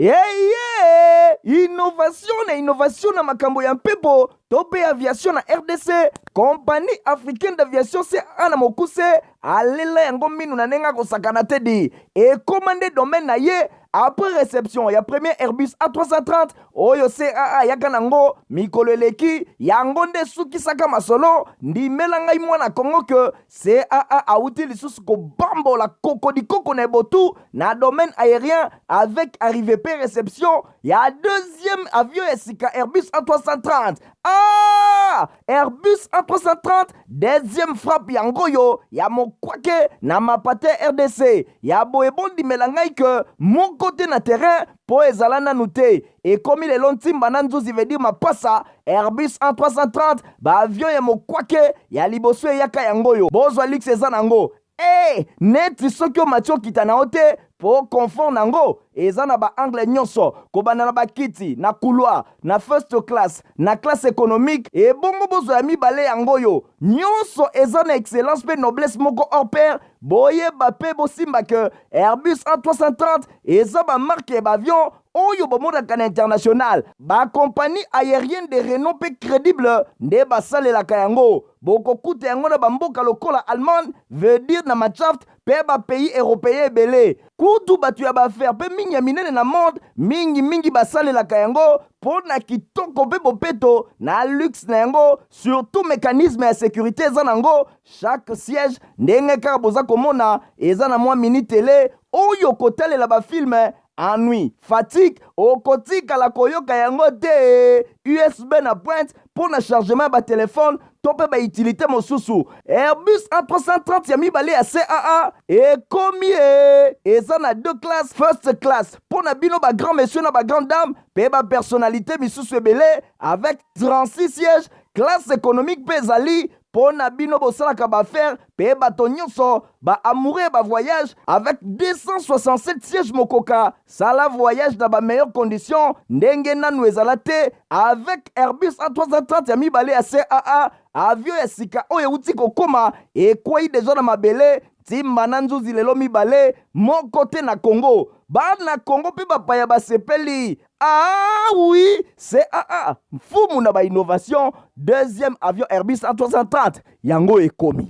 Eye innovation na innovation na makambo ya mpepo to mpe aviation na RDC, Compagnie africaine d'aviation CAA na mokuse alela yango minu na ndenge akosakana te di ekoma nde domaine na ye après reception ya premier Airbus A330 oyo CAA ayaka nango mikolo eleki, yango nde esukisaka masolo. Ndimela ngai mwana Congo ke CAA awuti lisusu kobambola kokodikoko na ebotu na domaine aérien avec arrivée pe réception ya deuxième avion ya sika Airbus A330. Ah! Airbus A330 deuxième frappe yango oyo ya mokwake na mapate RDC ya boye. Bondimela ngai ke moko te na terrain mpo ezala nanu te. Ekomi lelo ntimba na nzuzi veut dire mapasa Airbus A330, baavion ya mokwake ya liboso eyaka yango oyo. Bozwa luxe eza nango e neti soki omati okita na yo te mpo confort nango eza na baangle nyonso, kobanda na bakiti na couloir, na first class, na classe économique. Ebongo bozwa ya mibale yango oyo nyonso eza na excellence mpe noblesse moko hors pair. Boyeba mpe bosimba ke Airbus A330 eza bamarque ya baavion oyo bomonaka na international. Bacompagnie aérienne de renom mpe crédible nde basalelaka yango. Bokokuta yango na bamboka lokola Allemagne, veut dire na Mannschaft, mpe bapays européen ebele. Kutu bato ya baaffaire mpe mingi ya minene na monde mingimingi basalelaka yango mpo na kitoko mpe bopeto na luxe na yango, surtout mécanisme ya sécurité eza nango. Chaque siège, ndenge kaka boza komona, eza na mwa mini télé oyo kotalela bafilm. Ennui, fatigue okotikala koyoka yango te. USB na pointe mpo na chargement ya batelefone to mpe bautilité mosusu. Airbus A330 ya mibale ya CAA ekomi e eza na deux classes: first class mpo na bino bagrand monsieur na bagrand dame mpe bapersonnalité misusu ebele avec 36 sièges. Classe économique mpe ezali mpo na bino bosalaka baaffaire mpe bato nyonso baamoureux bavoyage avec 267 sièges. Mokoka sala voyage na bameilleure condition ndenge nanu ezala te avec Airbus A330 ya mibale ya CAA. Avion ya sika oyo euti kokóma, ekwei deja na mabele ntimba na nzuzi lelo mibale moko te na Congo. Bana Congo mpe bapaya basepeli. Ah oui, CAA mfumu na bainnovation, deuxième avion Airbus A330 yango ekomi.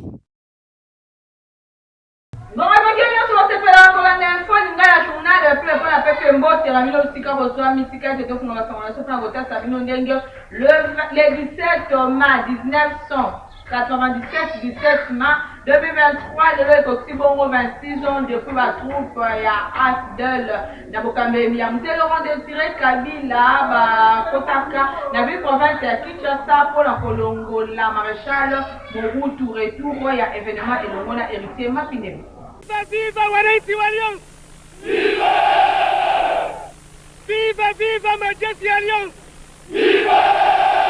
Bongo soki nyonso bosepelaka kolanda info lingala, journal pe mpo na pepe, mbotela bino bisika bozwami. Tika ete tofunga masango na biso mpona kotasa bino ndenge le 17 mai 1997, 17 mai 2023, lelo ekokisi bongo 26 ans depuis batroupe ya AFDL na bokambeli ya Mzee Laurent Désiré Kabila bakotaka na ville province ya Kinshasa mpona kolongola maréchal Mobutu. Retour ya événement elongo na Héritier Mapinemi. Viva wananchi wa Alliance! Viva! Viva, viva majeshi ya Alliance!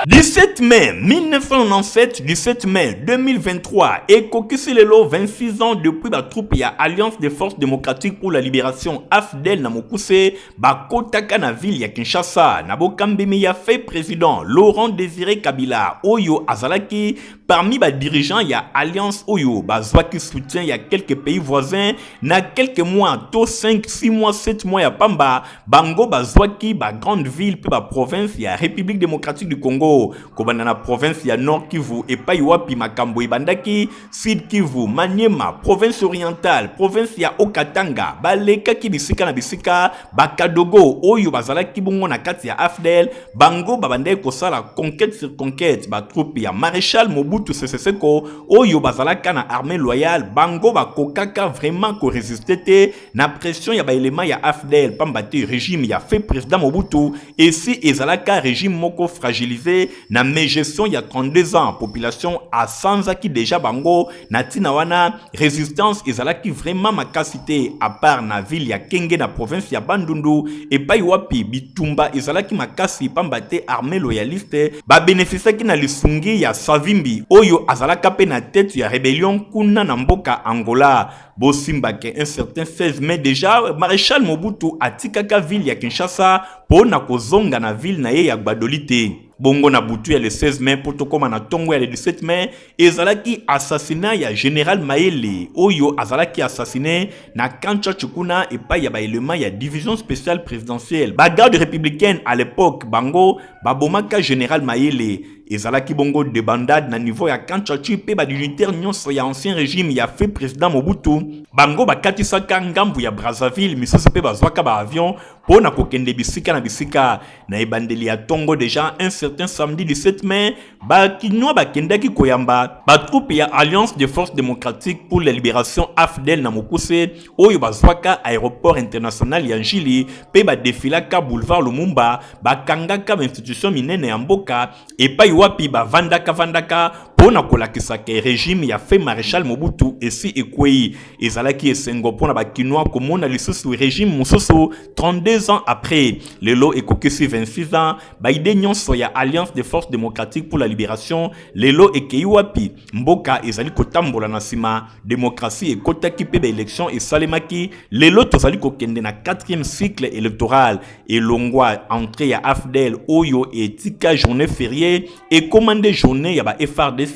17 mai 1997, 17 mai 2023 ekokisi lelo 26 ans depuis batroupe ya Alliance des forces démocratiques pour la libération, AFDL na mokuse, bakotaka na ville ya Kinshasa na bokambemi ya feu président Laurent Désiré Kabila, oyo azalaki parmi badirigeant ya alliance oyo bazwaki soutien ya quelques pays voisins. Na quelques mois to 5, 6 mois, 7 mois ya pamba, bango bazwaki bagrande ville mpe baprovince ya République démocratique du Congo, kobanda na province ya Nord Kivu epai wapi makambo ebandaki, Sud Kivu, Maniema, province orientale, province ya Haut-Katanga. Balekaki bisika na bisika. Bakadogo oyo bazalaki bongo na kati ya AFDL, bango babandaki kosala conquête sur conquête. Batroupe ya maréchal Mobutu Sese Seko oyo bazalaka na armée loyale, bango bakokaka vraiment korésister te na pression ya baélément ya AFDL, pamba te régime ya feu président Mobutu esi ezalaka régime moko fragilisé na mégestion ya 32 ans. Population asanzaki déjà bango. Na ntina wana, résistance ezalaki vraiment makasi te, à part na ville ya Kenge na province ya Bandundu epai wapi bitumba ezalaki makasi, pamba te armée loyaliste babénéficiaki na lisungi ya Savimbi oyo azalaka mpe na tête ya rébellion kuna na mboka Angola. Bosimbake, un certain 16 mai déjà, maréchal Mobutu atikaka ville ya Kinshasa mpo na kozonga na ville na ye ya Gbadolite. Bongo na butu ya le 16 mai mpo tokóma na ntongo ya le 17 mai, ezalaki assassinat ya General Mayele oyo azalaki assassiné na Camp Tshatshi kuna epai ya baélément ya division spéciale présidentielle, bagarde républicaine à l'époque. Bango babomaka Général Mayele. Ezalaki bongo débandade na niveau ya Camp Tshatshi mpe badignitaire nyonso ya ancien régime ya feu président Mobutu, bango bakatisaka ngambu ya Brazzaville, misusu mpe bazwaka baavion mpo na kokende bisika na bisika. Na ebandeli ya ntongo déjà, un certain samedi 17 mai, Bakinois bakendaki koyamba batroupe ya Alliance des forces démocratiques pour la libération, AFDL na mokuse, oyo bazwaka aéroport international ya Njili mpe badefilaka boulevard Lumumba, bakangaka bainstitution minene ya mboka epai wapi bavandaka-vandaka mpo na kolakisaka régime ya feu maréchal Mobutu esi ekwei. Ezalaki esengo mpo na Bakinois komona lisusu régime mosusu 32 ans après. Lelo ekokisi 26 ans. Baidées nyonso ya Alliance des forces démocratiques pour la libération lelo ekei wapi? Mboka ezali kotambola na nsima. Démocratie ekotaki mpe baélection esalemaki. Lelo tozali kokende na 4e cycle électoral. Elongwa entrée ya AFDL oyo etika journée fériée, ekóma nde journée ya ba FARDC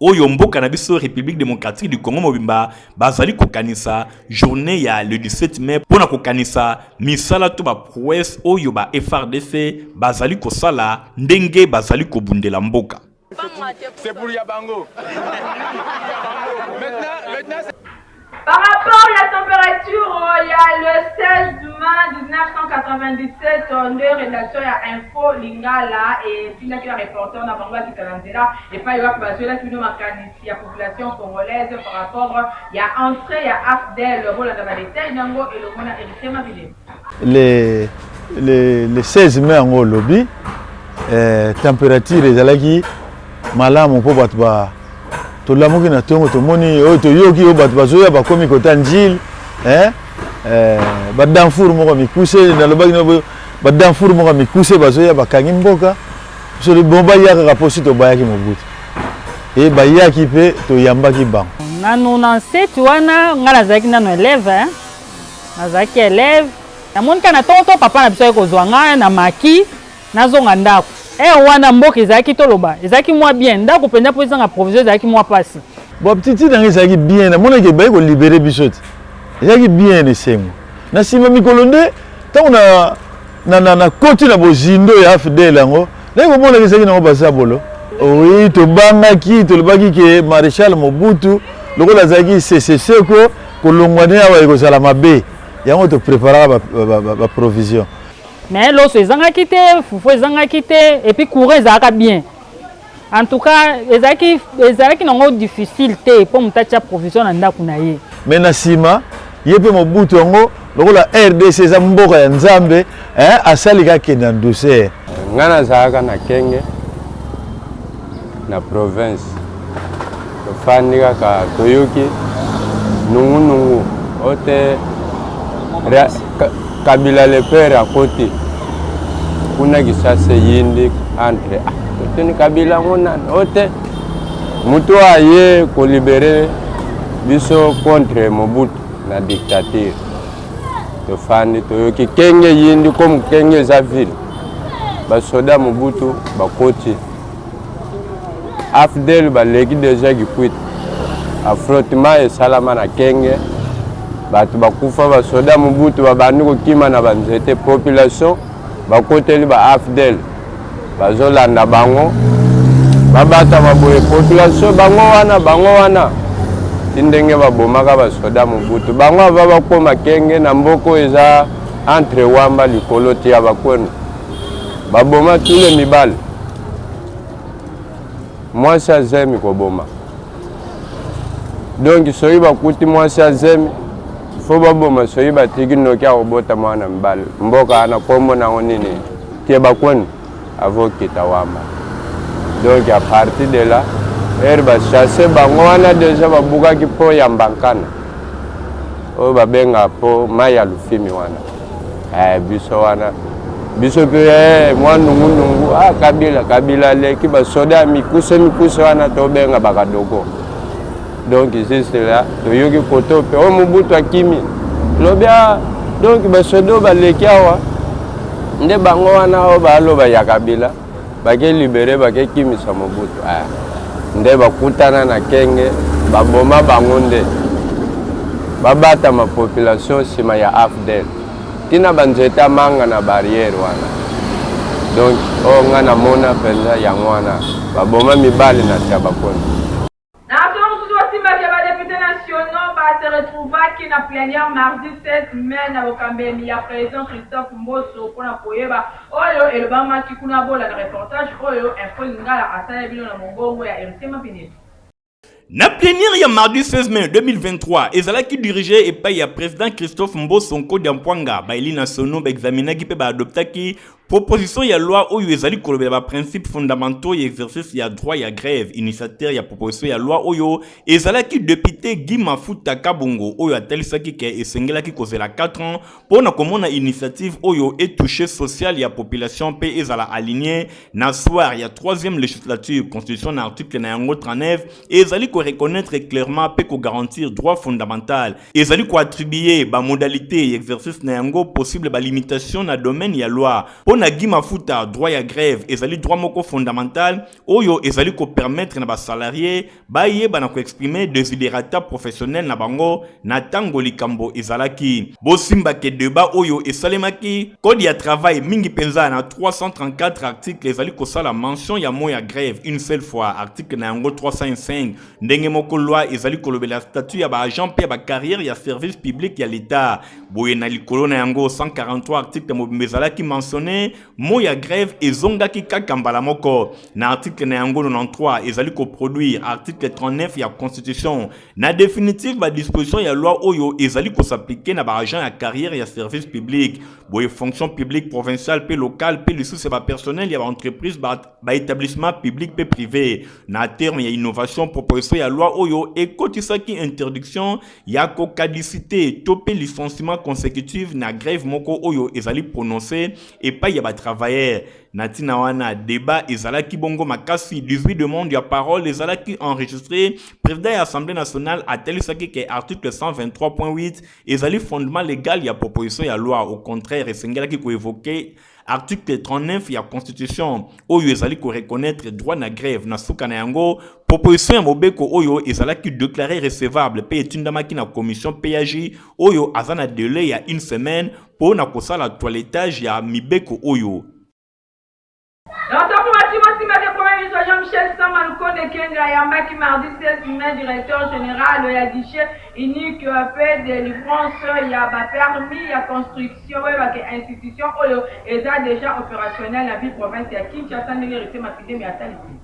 oyo mboka na biso République démocratique du Congo mobimba bazali kokanisa journée ya le 17 mai mpo na kokanisa misala to baprouesse oyo ba FARDC bazali kosala ndenge bazali kobundela mboka. C'est pour Yabango. Maintenant, maintenant. Par rapport à la température, il y a le 16 mai 1997, nde rédaction ya Info Lingala etindaki na reporter na bango bakita na nzela epai wapi bazwelaki bino makanisi ya population congolaise par rapport ya entrée ya AFDL. Bolanda badetail nango elongo na Héritier Mabile. Le 16 mai yango olobi, température ezalaki malamu mpo bato ba tolamuki na ntongo, tomoni oyo, toyoki oyo, bato bazoya, bakomi kota Njili, eh? Badanfur moko mikuse, nalobaki badanfur moko mikuse bazoya, bakangi mboka. Biso bon, baya kaka mpo si tobayaki Mobutu e bayaki mpe toyambaki bango. Na 97 wana, ngai nazalaki nano élève, nazalaki élève. Namoni kaka na ntongo to papa na biso aye kozwa ngai na maki, nazonga ndako. Ere wana mboka ezalaki, toloba, ezalaki mwa bien. Ndako mpenza mpo ezanga provision ezalaki mwa mpasi. Bon, aptitude yango ezalaki bien. Namonaki ebayi kolibérer biso te, ezalaki bien, esengo. Na nsima mikolo nde ntango nakoti na bozindo ya AFDL yango, naye komonaki ezalaki nango bazabolo. Oui, tobangaki, tolobaki ke maréchal Mobutu lokola azalaki seseseko, kolongwa ne awa ekozala mabe. Yango topréparaka baprovision. Mais loso ezangaki te, fufu ezangaki te, et puis courant ezalaka bien. En tout cas, ezalaki nango difficile te mpo moto atia provision na ndako na ye. Mais na nsima ye mpe Mobutu yango, lokola RDC eza mboka ya Nzambe, asali kakende en douceur. Ngai nazalaka na Kenge na province. Tofandi kaka, toyoki nungunungu o te Kabila le père akoti kuna Kisasa, eyindi entre. Ah, totuni Kabila ngo nani? O te moto aye kolibérer biso contre Mobutu na dictature. Tofandi, toyoki Kenge eyindi. Comme Kenge eza ville, basoda Mobutu bakoti, AFDL baleki déjà Kikwit. Affrontement esalama na Kenge, bato bakufa, basoda Mobutu babandi kokima na banzete, population bakoteli ba AFDL, bazolanda bango, babatama boye, population bango wana, bango wana ti ndenge babomaka basoda Mobutu. Bango ava bakóma Kenge na mboka oyo eza entre Wamba likolo ti ya bakwenu, baboma tule mibale, mwasi azemi koboma. Donc soki bakuti mwasi azemi, fo baboma. Soki batiki noki, akobota mwana mibale. Mboka wana kombo nango nini? Tie bakwenu avokita Wamba. Donc à partir de là, ere bachasse bango wana déjà, babukaki mpo ya Mbankana oyo babengaka mpo mai ya Lufimi wana. Biso wana, biso mpe mwa nungunungu, ah, Kabila, Kabila aleki, basoda ya mikuse mikuse wana tobenga bakadoko. Donc juste là, toyoki koto mpe oyo Mobutu akimi, lobi ah, donc basoda oyo baleki awa nde bango wana oyo baloba ya Kabila. Bake libere bake kimisa Mobutu eh. Nde bakutana na Kenge baboma bango nde babatama population nsima ya AFDL tina banzete ya manga na barrière wana donc oyo oh, nga namona mpenza yango wana baboma mibali na Tabakono. Na masolo mosusu, basimbaki ya ba deputes nationaux ba se retrouvaki na plenière mardi 16 mai na bokambemi ya president Christophe Mboso mpo na koyeba oyo elobamaki kuna. Bolanda reportage oyo Info Lingala asaleli bino na mongongo ya Heritier Mapineti. Na plénière ya mardi 16 mai 2023 ezalaki dirige epai ya président Christophe Mboso Nkodia Mpwanga, baeli nationaux baexaminaki mpe baadoptaki Proposition ya loi oyo ezali kolobela ba principes fondamentaux ya exercice ya droit ya grève. Initiateur ya proposition ya loi oyo ezalaki depute Guy Mafuta Kabongo oyo atalisaki ke esengelaki kozela 4 ans mpo na komona initiative oyo etouche sociale ya population mpe ezala alignee na soir ya 3e législature. Constitution na article na yango 39 ezali ko reconnaître clairement mpe ko garantir droit fondamental. Ezali ko attribuer ba modalites ya exercice na yango, possible ba limitations na domaine ya loi. Mpo na Guy Mafuta, droit ya grève ezali droit moko fondamental oyo ezali ko permettre na ba salariés bayeba na ko exprimer desiderata professionnel na bango na tango likambo ezalaki. Bosimba ke debat oyo esalemaki, code ya travail mingi penza na 334 articles ezali kosala mention ya mot ya grève une seule fois, article na yango 305. Ndenge moko loi ezali kolobela statut ya ba agents mpe ya ba carrière ya service public ya l'Etat. Boye na likolo na yango 143 article mobimba ezalaki mentionne, mot ya grève ezongaki kaka mbala moko. Na article na yango 93 ezali ko produire article 39 ya constitution. Na definitive ba dispositions ya loi oyo ezali ko s'appliquer na ba agents ya carrière ya service public. Boye fonction publique provinciale mpe locale mpe lisusu ya ba personnel ya ba entreprise, ba ba établissement public mpe privé. Na terme ya innovation, proposition ya loi oyo ekotisaki interdiction ya kocaducité to mpe licenciement consécutive na grève moko oyo ezali prononcé epai ya ba travailleurs. Na ntina wana débat ezalaki bongo makasi, 18 demandes ya parole ezalaki enregistré. Président ya Assemblée nationale atalisaki ke article 123.8 ezali fondement légal ya proposition ya loi. Au contraire, esengelaki koévoquer article 39 ya constitution oyo ezali koreconnaitre droit na grève. Na suka na yango, proposition ya mobeko oyo ezalaki déclaré recevable mpe etindamaki na commission PAJ oyo aza na délai ya une semaine mpo na kosala toilettage ya mibeko oyo. Ntango bati bosimbaki Premier ministre Jean-Michel Sama Lukonde Kyenge ayambaki mardi 16 mai directeur général ya guichet unique pe délivrance ya ba permis ya construction. Boyebake institution oyo eza déjà opérationnel na ville province ya Kinshasa ndenge Héritier Mapindemi atalisi.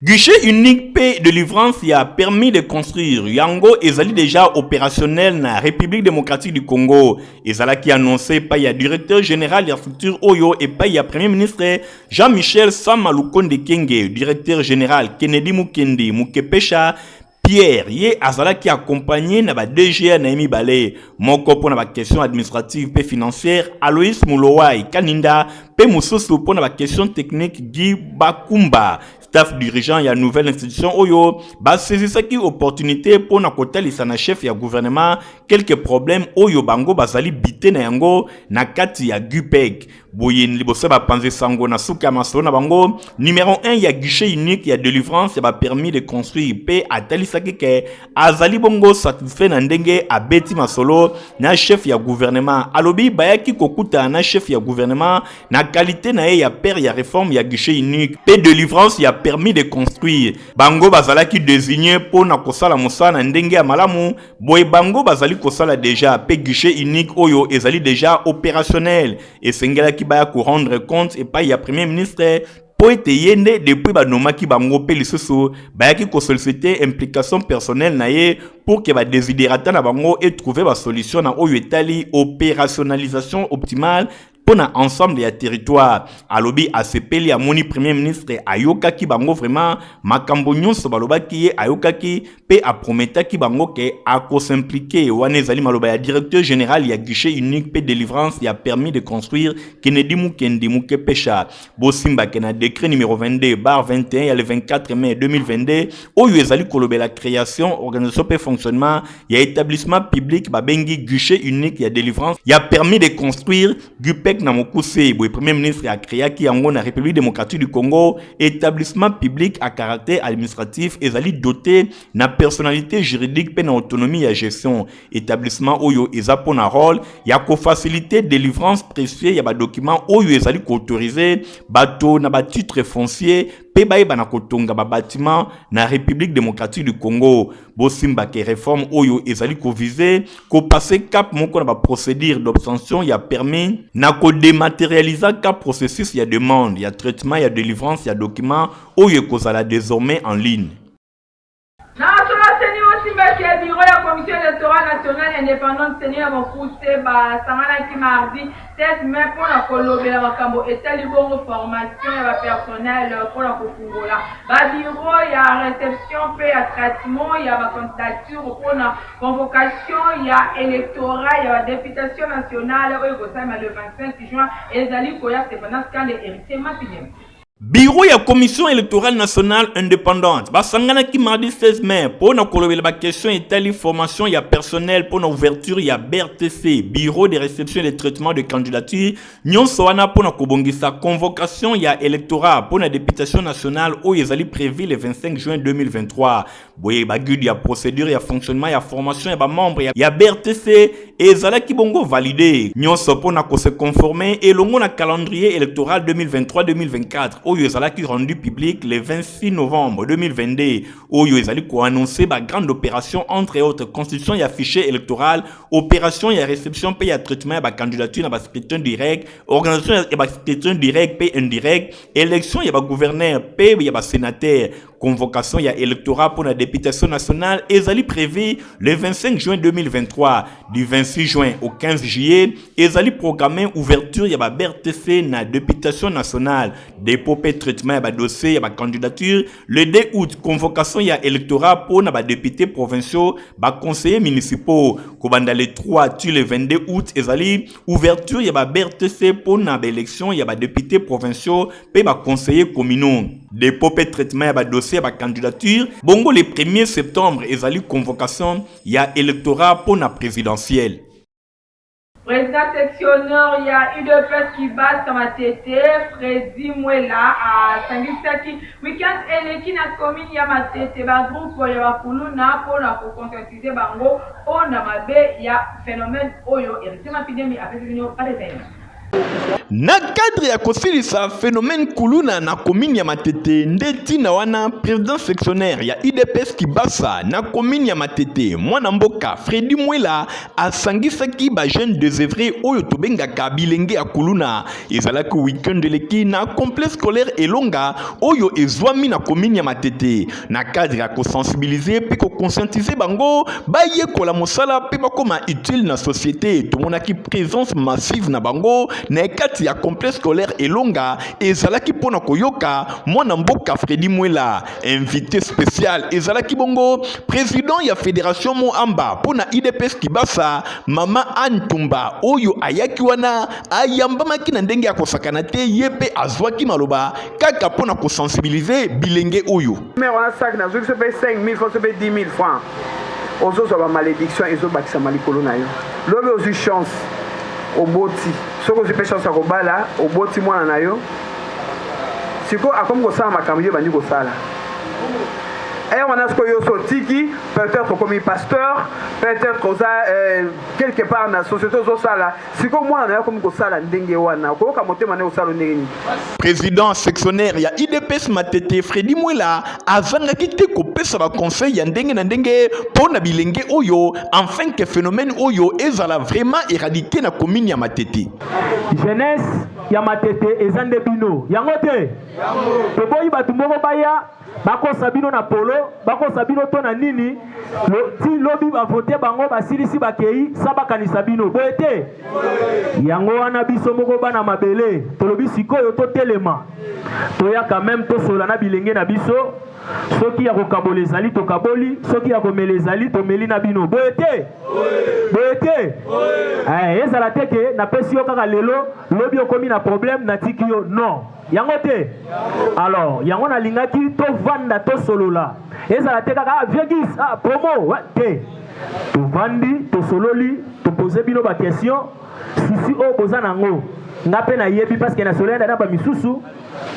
Guichet unique mpe delivrance ya permis de construire yango ezali dejà operationnel na Republique democratique du Congo. Ezalaki annonce epai ya directeur general ya structure oyo epai ya Premier ministre Jean-Michel Sama Lukonde Kyenge, directeur general Kennedy Mukendi Mukepesha Pierre ye azalaki accompagné na ba DGA na ye mibale, moko mpo na ba questions administratives mpe financières Aloïs Mulowai Kaninda mpe mosusu mpo na ba questions techniques Guy Bakumba. Staff dirigeant ya nouvelle institution oyo basaisissaki opportunité mpo na kotalisa na chef ya gouvernement quelques problèmes oyo bango bazali bite na yango na kati ya GUPEC. Boye liboso ya bapanzi sango na suka ya masolo na bango, numero 1 ya guichet unique ya delivrance ya ba permis de construire mpe atalisaki ke azali bongo satisfait na ndenge abeti masolo na chef ya gouvernement. Alobi bayaki kokutana na chef ya gouvernement na qualité na ye ya père ya reforme ya guichet unique mpe delivrance ya permis de construire. Bango bazalaki designer mpo na kosala mosala na ndenge ya malamu. Boye bango bazali kosala deja pe guichet unique oyo ezali deja operationnel. Esengelaki baya ko rendre compte epai ya Premier ministre mpo ete ye nde depuis banomaki bango mpe lisusu bayaki ko solliciter implication personnelle na ye pour que ba desiderata na bango e trouver ba solution na oyo etali operationalisation optimale mpo na ensemble ya territoire. Alobi asepeli amoni Premier ministre ayokaki bango vraiment makambo nyonso balobaki ye ayokaki mpe aprometaki bango ke akos'impliquer. Wana ezali maloba ya directeur general ya guichet unique mpe delivrance ya permis de construire Kennedy Mukendi Mukepesha. Bosimba ke na decret numero 22 bar 21 ya le 24 mai 2022 oyo ezali kolobela création, organisation mpe fonctionnement ya établissement public babengi guichet unique ya délivrance ya permis de construire GUPEC. RDPEC na mokuse boye Premier ministre acreaki yango na République démocratique du Congo, établissement public à caractère administratif ezali doté na personnalité juridique mpe na autonomie ya gestion. Établissement oyo eza mpo na rôle ya kofaciliter délivrance précieux ya badocument oyo ezali koautoriser bato na batitre foncier mpe bayeba na kotonga babatiment na République démocratique du Congo. Bosimba ke réforme oyo ezali koviser kopasser cap moko na baprocédure d'obtention ya permis na kodématérialiser ka processus ya demande ya traitement ya délivrance ya document oyo ekozala désormais en ligne. Na masolo CENI, osimbaki ya bureau ya Commission électorale nationale indépendante, CENI ya mokuse, basanganaki mardi 16 mai mpona kolobela makambo etali bongo formation ya bapersonnel mpona kofungola babureau ya réception mpe ya traitement ya bacandidature mpona convocation ya électorat ya badéputation nationale oyo ekosalema le 25 juin ezali koya. Stéphanas Kande, Héritier Mapidem. Bureau ya Commission électorale nationale indépendante basanganaki mardi 16 mai mpo na kolobela baquestion etali formation ya personnel mpo na ouverture ya BRTC, bureau de réception et de traitement de candidature, nyonso wana mpo na kobongisa convocation ya électorat mpo na députation nationale oyo ezali prévu le 25 juin 2023. Boye baguide ya procédure ya fonctionnement ya formation ya bamembre ya BRTC ezalaki bongo validé, nyonso mpo na kose conformer elongo na calendrier électoral 2023-2024 oyo ezalaki rendu public le 26 novembre 2022, oyo ezali koannoncer bagrande opération, entre autres constitution ya fichier électoral, opération ya réception mpe ya traitement ya bacandidature na bascrutin direct, organisation ya bascrutin direct mpe indirect, élection ya bagouverneur mpe ya basénateur. Convocation ya électorat pour la députation nationale ezali prévu le 25 juin 2023. Du 26 juin au 15 juillet ezali programmé ouverture ya ba BRTC na députation nationale, dépôt pe traitement ya ba dossier ya ba candidature. Le 2 août, convocation ya électorat pour na ba députés provinciaux, ba conseillers municipaux. Kobanda le 3 ti le 22 août ezali ouverture ya ba BRTC pour na ba élection ya ba députés provinciaux pe ba conseillers communaux, dépôt pe traitement ya ba dossier ya ba candidature. Bongo le 1er septembre ezali convocation ya électorat pour na présidentielle. Président sectionnaire ya UDPS Kibasa Matete, Fredi Mwela, asangisaki weekend eleki na commune ya Matete bagroupe ya bakuluna mpona koconscientiser bango mpona mabe ya phénomène oyo. Héritier Mapidemi apesi bino badétail. Na cadre ya kosilisa phénomène kuluna na commune ya Matete, nde ntina wana président sectionnaire ya UDPS Kibasa na commune ya Matete, mwana mboka Fredi Mwela, asangisaki bajeune désœuvré oyo tobengaka bilenge ya kuluna. Ezalaki weekend eleki na complexe scolaire Elonga oyo ezwami na commune ya Matete, na cadre ya kosensibiliser mpe koconscientiser bango bayekola mosala mpe bakoma utile na société. Tomonaki présence massive na bango na kati ya complexe scolaire Elonga, ezalaki mpona koyoka mwana mboka Fredi Mwela. Invité spécial ezalaki bongo président ya fédération Moamba mpona UDPS Kibasa, mama Anne Tumba, oyo ayaki wana ayambamaki na ndenge ya kosakana te. Ye mpe azwaki maloba kaka mpona kosensibiliser bilenge oyo. Mare wana sac nazwaki so mpe 5000 francs, so mpe 10 000 francs, ozozwa bamalédiction ezobakisama likolo na yo. Lobi ozwi chance, oboti, soki ozwi mpe chance ya kobala, oboti mwana na yo, sikoyo akomi kosala makambo yo ebandi kosala ere wana. Sikoyo yo so otiki, peut-être okomi pasteur, peut-être oza quelque part na société ozosala, sikoyo mwana na yo akomi kosala ndenge wana, okoyoka motema nde kosala ndenge nini? Président sectionnaire ya UDPS Matete, Fredi Mwela, azangaki te kopesa baconseil ya ndenge na ndenge mpo na bilenge oyo, afin que phénomène oyo ezala vraiment éradiqué na commune ya Matete. Jeunesse ya Matete, eza nde bino yango te. Toboyi bato moko baya bakosa bino na polo, bakosa bino to na nini, ti lobi bavote bango, basilisi, bakei sa bakanisa bino boye te. Yango wana biso moko bana mabele tolobi sikoyo totelema, toyaka meme tosola na bilenge na biso. Soki ya kokabola ezali, tokaboli; soki ya komela ezali, tomeli na bino. Boye te? Boye te? Ezala te ke napesi yo kaka lelo, lobi okomi na problème, natiki yo. Non, yango te. Alors yango nalingaki tovanda, tosolola. Ezala te kaka: "Ah, vieux Gis, ah, promo." Ouais, te, tovandi, tosololi, topose bino baquestion sisi oyo boza nango. Nga mpe nayebi parce que nasololaki na bamisusu,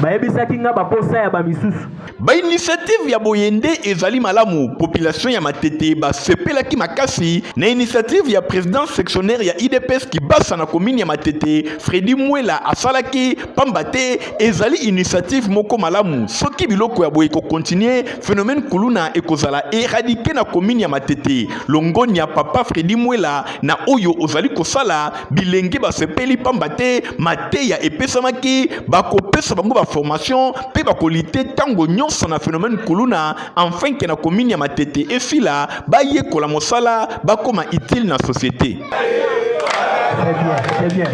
bayebisaki nga baposa ya bamisusu. Ba initiative ya boye nde ezali malamu. Population ya Matete basepelaki makasi na initiative ya president sectionnaire ya udps Kibasa na commune ya Matete, Freddy Mwela asalaki, pamba te ezali initiative moko malamu. Soki biloko ya boye ekokontinue, phenomène kuluna ekozala eradique na commune ya Matete. Longonya papa Freddy Mwela na oyo ozali kosala. Bilenge basepeli pamba te mateya epesamaki, bakopesa bango ba formation mpe bakolite ntango nyonso na phenomène kuluna enfin ke na commune ya Matete esila, bayekola mosala, bakoma utile na société. Très bien, très bien.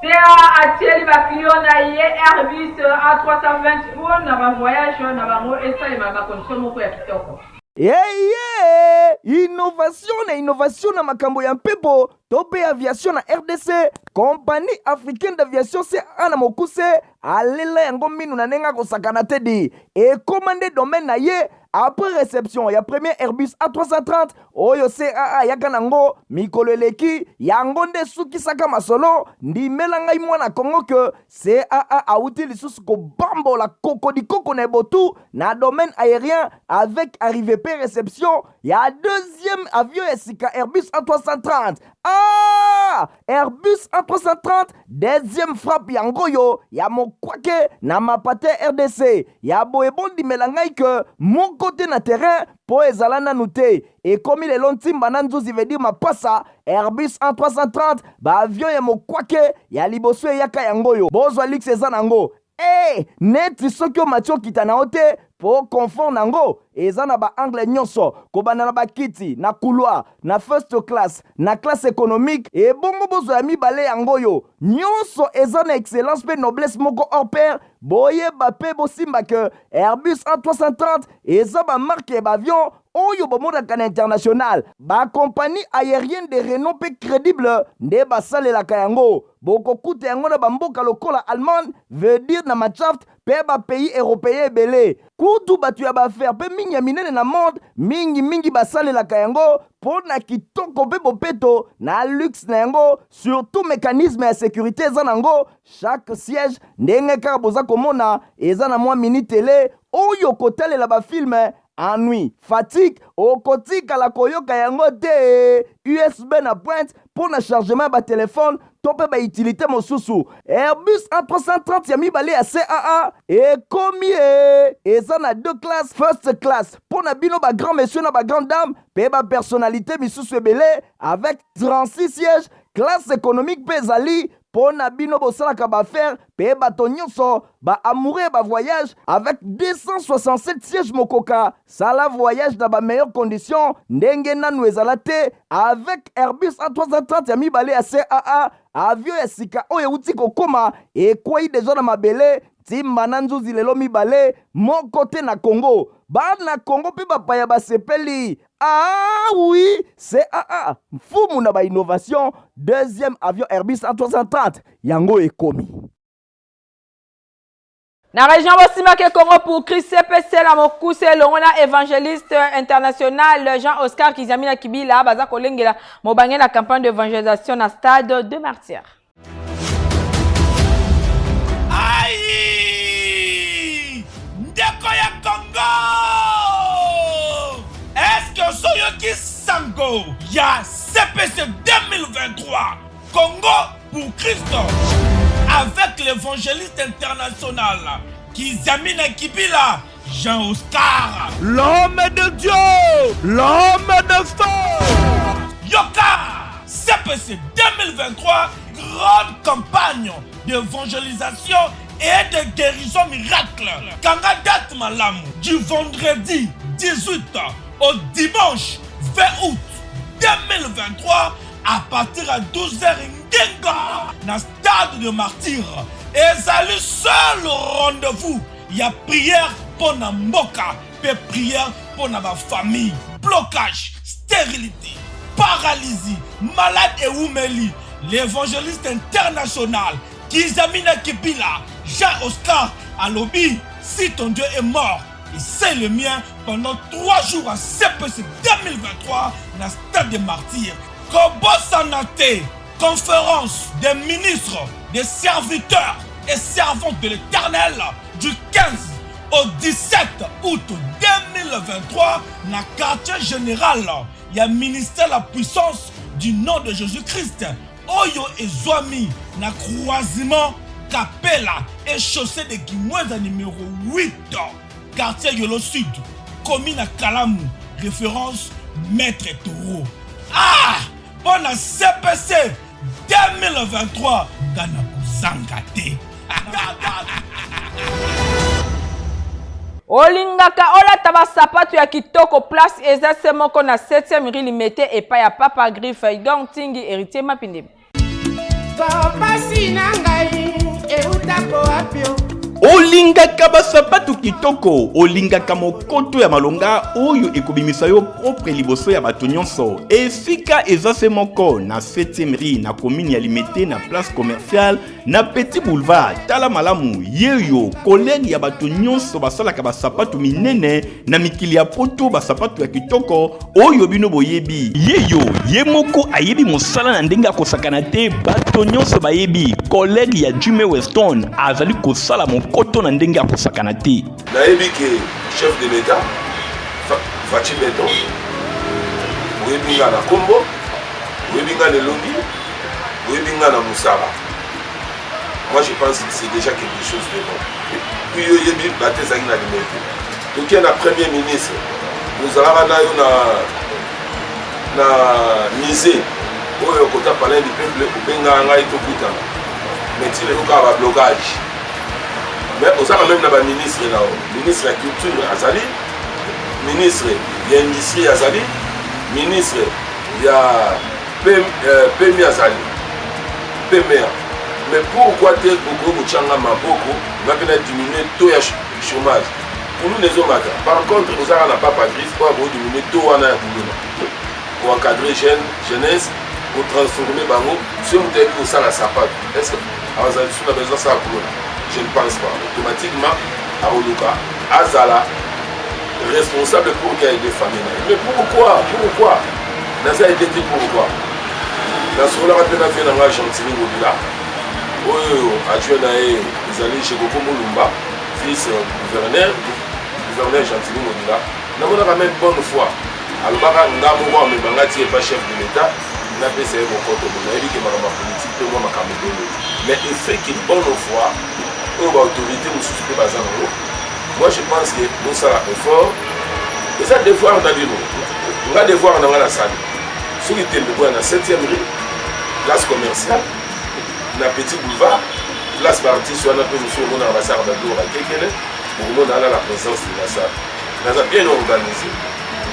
PA atieli ba client na ye Airbus A320 mpo na ba voyage na bango esalema na ba condition moko ya kitoko. Eye! Innovation na innovation na makambo ya mpepo to mpe aviation na rdc, Compagnie africaine d'aviation CAA na mokuse, alela yango minu na ndenge akosakana te di. Ekoma nde domaine na ye après reception ya premier Airbus A330 oyo CAA ayaka nango mikolo eleki, yango nde esukisaka masolo. Ndimela ngai mwana Congo que CAA awuti lisusu kobambola kokodikoko na ebotu na domaine aérien avec arrivée pe reception ya deuxième avion ya sika Airbus A330. Ah! Airbus A330 deuxième frappe yango oyo ya mokwake na mapate RDC ya boye. Bondimela ngai que moko te na terrain po ezala nanu te. Ekomi lelo ntimba na nzuzi veut dire mapasa. Airbus A330 ba avion ya mokwake ya liboso eyaka yango oyo. Bozwa luxe eza nango eh, neti soki omati okita na yo te po confort nango eza na ba angle nyonso, kobanda na bakiti na couloir, na first class, na classe économique. Ebongo bozwa ya mibale yango oyo nyonso eza na excellence pe noblesse moko hors pair. Boyeba pe bosimba que Airbus A330 eza ba marque ya ba avion oyo bomonaka na international. Ba compagnie aérienne de renom pe credible nde basalelaka yango. Bokokuta yango na ba mboka lokola Allemagne, veut dire na Mannschaft pe ba pays européen ebele. Kutu bato ya ba affaires pe mingi ya minene na monde mingi mingi basalelaka yango po na kitoko pe bopeto na luxe na yango, surtout mecanisme ya securite eza nango. Chaque siège ndenge kaka boza komona eza na mwa mini tele oyo kotalela ba film. Ennui, fatigue, okotikala koyoka yango te. USB na pointe mpo na chargement ya ba telephone to mpe ba utilité mosusu. Airbus A330 ya mibale ya CAA ekomi e eza na deux classes, first class mpo na bino ba grand monsieur na ba grande dame mpe ba personnalité misusu ebele avec 36 sièges. Classe économique mpe ezali mpo na bino bosalaka ba affaires mpe bato nyonso ba amoureux ya ba voyage avec 267 sièges. Mokoka sala voyage na ba meilleures conditions ndenge nanu ezala te avec Airbus A330 ya mibale ya CAA. Avion ya sika oyo euti kokoma, ekwei deja na mabele ntimba na nzuzi lelo mibale moko te na Congo. Bana Congo mpe bapaya basepeli. Ah oui, CAA, mfumu na ba innovation, deuxième avion Airbus A330 yango ekomi. Na région Bosimake Congo pour Christ CPC la mokuse elongo na évangéliste international Jean-Oscar Kizamina Kibila baza kolengela mobange na campagne d'évangélisation na stade de Martyrs. Aïe! Ndeko ya Congo! Est-ce que ozoyoki sango ya CPC 2023 Congo pour Christ avec l'évangéliste international Kizamina Kibila Jean-Oscar, l'homme de Dieu, l'homme de feu. Yoka CPC 2023, grande campagne d'évangélisation et de guérison miracle. Kanga date malamu du vendredi 18 au dimanche 20 août 2023 à partir à 12h ngenga na stade de Martyr. Ezali seul rendez-vous ya prière mpo na mboka mpe prière mpo na bafamille. Blocage, stérilité, paralysie, malade ewumeli, l'évangéliste international Kizamina Kibila Jean-Oscar alobi: si ton Dieu est mort, et c'est le mien, pendant 3 jours à CPC 2023 na stade de Martyrs. Kobosana te, conférence des ministres. des serviteurs et servantes de l'Éternel du 15 au 17 août 2023 na quartier général ya ministère la puissance du nom de Jésus-Christ oyo ezwami na croisement Kapela et chaussée de Kimwenza numéro 8 quartier Yolo Sud commune à Kalamu référence Maître Taureau ah mpo na CPC 2023 nga na kozanga te. Olingaka olata ba sapatu ya kitoko place eza se moko na 7e rue Limete epai ya Papa Griffe Igor Ntingi Heritier Mapindemi. Pasi na ngai eutako wapi o? Olingaka basapatu kitoko, olingaka mokoto ya malonga oyo ekobimisa yo propre liboso ya bato nyonso. Esika eza se moko na 7e rue na commune ya Limete na place commerciale na Petit Boulevard. Tala malamu, yeyo collègue ya bato nyonso basalaka basapatu minene na mikili ya poto, basapatu ya kitoko oyo bino boyebi. Yeyo ye moko ayebi mosala na ndenge akosakana te, bato nyonso bayebi. Collègue ya Jimmy Weston azali kosala mokoto na ndenge akosakana te. Nayebi ke chef de l'Etat Fatshi Beton, oyebi nga na kombo, oyebi nga na elongi, oyebi nga na mosala. Moi je pense que c'est déjà quelque chose de bon. Et puis yo oyebi bato ezalaki na limete. Toke na premier ministre, ozalaka na yo na na musée oyo kota palais du peuple, obengaka ngai tokutana, mais ti lelo kaka ba blocage. Mais oza quand même na ba ministre na yo, ministre ya culture azali, ministre ya industrie azali, ministre ya PMI azali, PMA. Mais pourquoi te okoki kotya nga maboko nga mpe na diminuer taux ya chômage? Kuluna ezomata. Par contre ozaka na papa Griffe oyo akoki diminuer taux wana ya kuluna, koencadre jeune jeunesse, kotransforme bango. Soki moto ayebi kosala sapato, est ce que azala lisusu na besoin asala kuluna? Je ne pense pas. Automatiquement akoluka azala responsable pour qu'il aide famille na ye. Mais pourquoi, pourquoi naza aide te? Pourquoi? Nasololaka mpe na vie na ngai Gentiny Ngobila, oyo adjoint na ye ezali Jekoko Mulumba, vice gouverneur, gouverneur Gentiny Ngobila. Namonaka même bonne foi, alobaka nga moko amema nga ti epa chef de l'État, napesa ye mokoto. Bo nayebi ke makambo ya politike mpe mwa makambo ebele, mais effet ke bonne foi oyo baautorité mosusu mpe baza nango, moi je pense que bosala effort, eza devoir na bino. Nga devoir na nga nasali, soki tembe boya na 7e rue, place commerciale, na Petit Boulevard, place baartiste wana mpe mosusu omonaka basalaka babiloko bakekele, bokomona wana la présence de la salle. Naza bien organisé,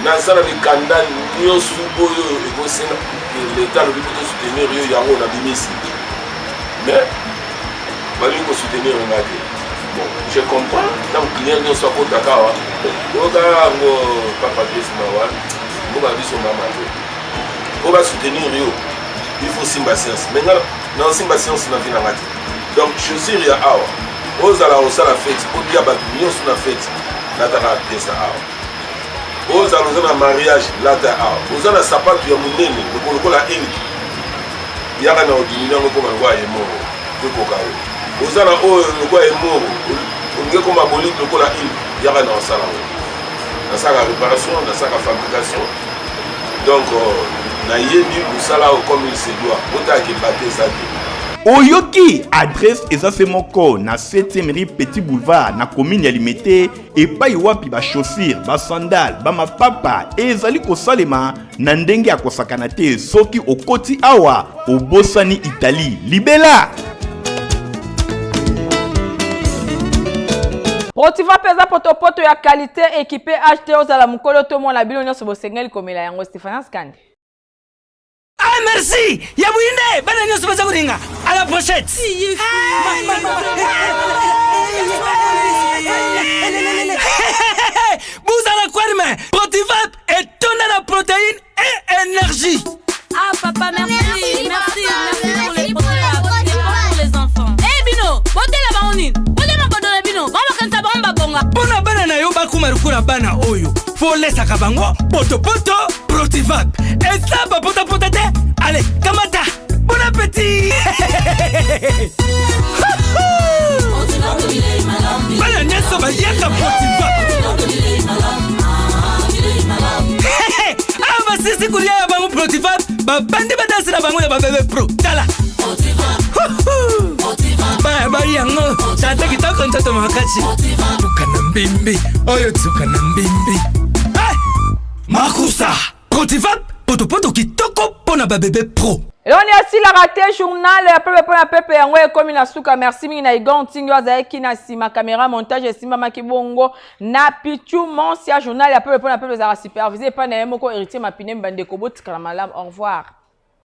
naza na mikanda nyonso oyo ekosenga leta alobi mpo tosoutenir yo, yango nabimisi, mais balingi kosoutenir nga te. Bon, je comprends, ntango client nyonso akotaka awa, oyoka yango papa Chris mawa, mboka na biso mama te. Mpo basoutenir yo, il faut simba science, mais nga naosimba science na vie na nga te. Donc chaussure ya awa, ozala osala feti, obia bato nyonso na feti, lataka pièce awa. Ozala oza na mariage, lata awa. Oza na sapatu ya monene lokola eliki, yaka na odimini yango ekoma lokola ye moko ekoka yo. Oza na oyo lokola ye moko olingi ekoma bolite lokola ile, yaka na osala yango. Nasalaka réparation, nasalaka fabrication, donc nayebi mosala oyo comme il se doit. Botalaka ebate eza te. Oyoki adresse eza se moko na 7e rue Petit Boulevard na commune ya Limete, epai wapi ba chaussures, ba sandales, ba mapapa ezali kosalema na ndenge ya kosakana te. Soki okoti awa, obosani Italie libela. Protiva mpe eza potopoto ya qualité équipé HT, ozala mokolo to mwana, bino nyonso bosengeli komela yango. Stephen Skandi. Ah merci ya buyinde, bana nyonso baza kolinga. À la prochaine. Buzala kwerme Protivap etonda na protéine et énergie. Ah papa, merci, merci, merci, merci pour les Protivap. C'est bon pour les enfants. Eh bino, botela bango nini? Botela makodo na bino, bango bakanisa bango babonga. Mpo na bana na yo bakoma lokola bana oyo, folesaka bango potopoto Protivap. Eza bapotapota te. Ale kamata. Bon appétit! Bana nyonso baliaka Protiva. Awa basisi kolia ya bango Protiva, babandi badanse na bango ya babebe pro. Tala. Baya bali yango tata kitoko nzoto makasi. Tuka na mbimbi, oyo tuka na mbimbi. Makusa! Protiva, potopoto kitoko mpo na babebe pro. Eloni asilaka te journal ya pepe mpo na pepe yango ekomi na suka. Merci mingi na Igor Ntingi oyo azalaki na nsima kamera montage esimbamaki bongo na Pichu Monsia. Journal ya pepe mpo na pepe ezalaka supervise epai na ye moko Héritier Mapine. Bandeko botikala malamu, au revoir.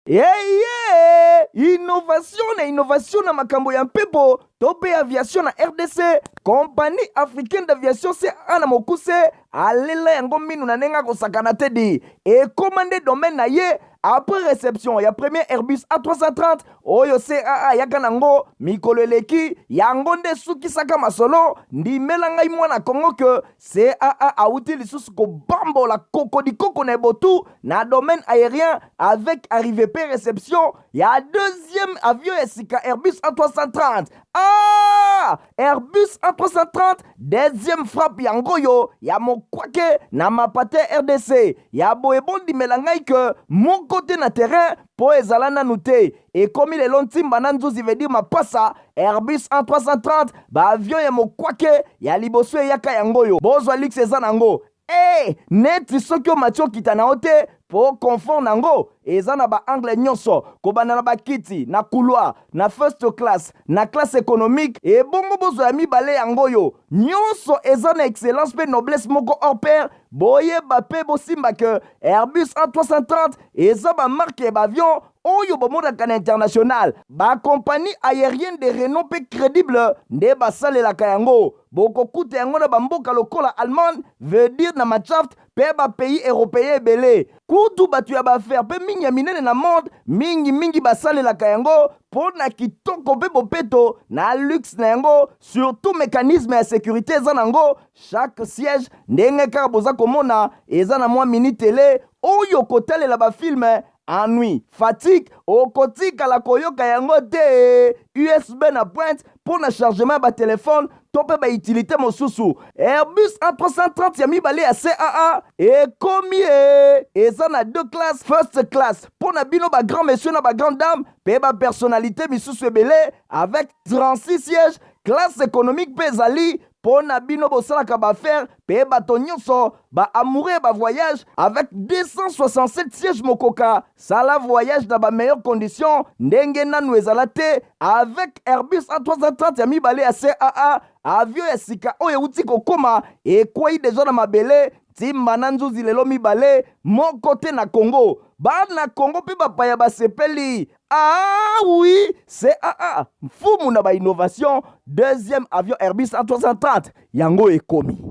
Eye! Innovation na innovation na makambo ya mpepo to mpe aviation na rdc, Compagnie africaine d'aviation CAA na mokuse alela yango minu na ndenge akosakana te di ekoma nde domaine na ye après reception ya premier Airbus A330 oyo CAA ayaka nango mikolo eleki, yango nde esukisaka masolo. Ndimela ngai mwana Congo que CAA awuti lisusu kobambola kokodikoko na ebotu na domaine aérien avec arrivée pe reception ya deuxième avion ya sika Airbus A330. Ah! Airbus A330 deuxième frappe yango oyo ya mokwake na mapate RDC ya boye, bondimela ngai ke moko te na terrain po ezala nanu te. Ekomi lelo ntimba na nzuzi veut dire mapasa Airbus A330 ba avion ya mokwake ya liboso eyaka yango oyo bozwa luxe eza nango eh neti soki omati okita na yo te po confort nango eza na ba angle nyonso kobanda na bakiti na couloir na first class na classe économique ebongo bozwa ya mibale yango oyo nyonso eza na excellence pe noblesse moko hors pair. Boyeba pe bosimba que Airbus A330 eza ba marque ya ba avion oyo bomonaka na international. Ba compagnie aerienne de renom pe credible nde basalelaka yango. Bokokuta yango na ba mboka lokola Allemagne, veut dire na Mannschaft pe ba pays europeen ebele. Kutu batu ya ba affaires pe mingi ya minene na monde mingi mingi basalelaka yango po na kitoko pe bopeto na luxe na yango, surtout mecanisme ya securite eza nango. Chaque siège ndenge kaka boza komona eza na mwa mini tele oyo kotalela ba film ennui fatigue okotikala koyoka yango te. USB na pointe mpo na chargement ya ba telephone to mpe ba utilité mosusu. Airbus A330 ya mibale ya CAA ekomi e eza na deux classes, first class mpo na bino ba grand monsieur na ba grande dame mpe ba personnalité misusu ebele avec 36 sièges. Classe économique mpe ezali mpo na bino bosalaka ba affaires mpe bato nyonso ba amoureux ya ba voyage avec 267 sièges mokoka sala voyage na ba meilleures conditions ndenge nanu ezala te avec Airbus A330 ya mibale ya CAA avion ya sika oyo euti kokoma ekwei deja na mabele ntimba na nzuzi lelo mibale moko te na Congo. Bana Congo mpe bapaya basepeli. Ah oui, CAA, mfumu na ba innovation, deuxième avion Airbus A330 yango ekomi.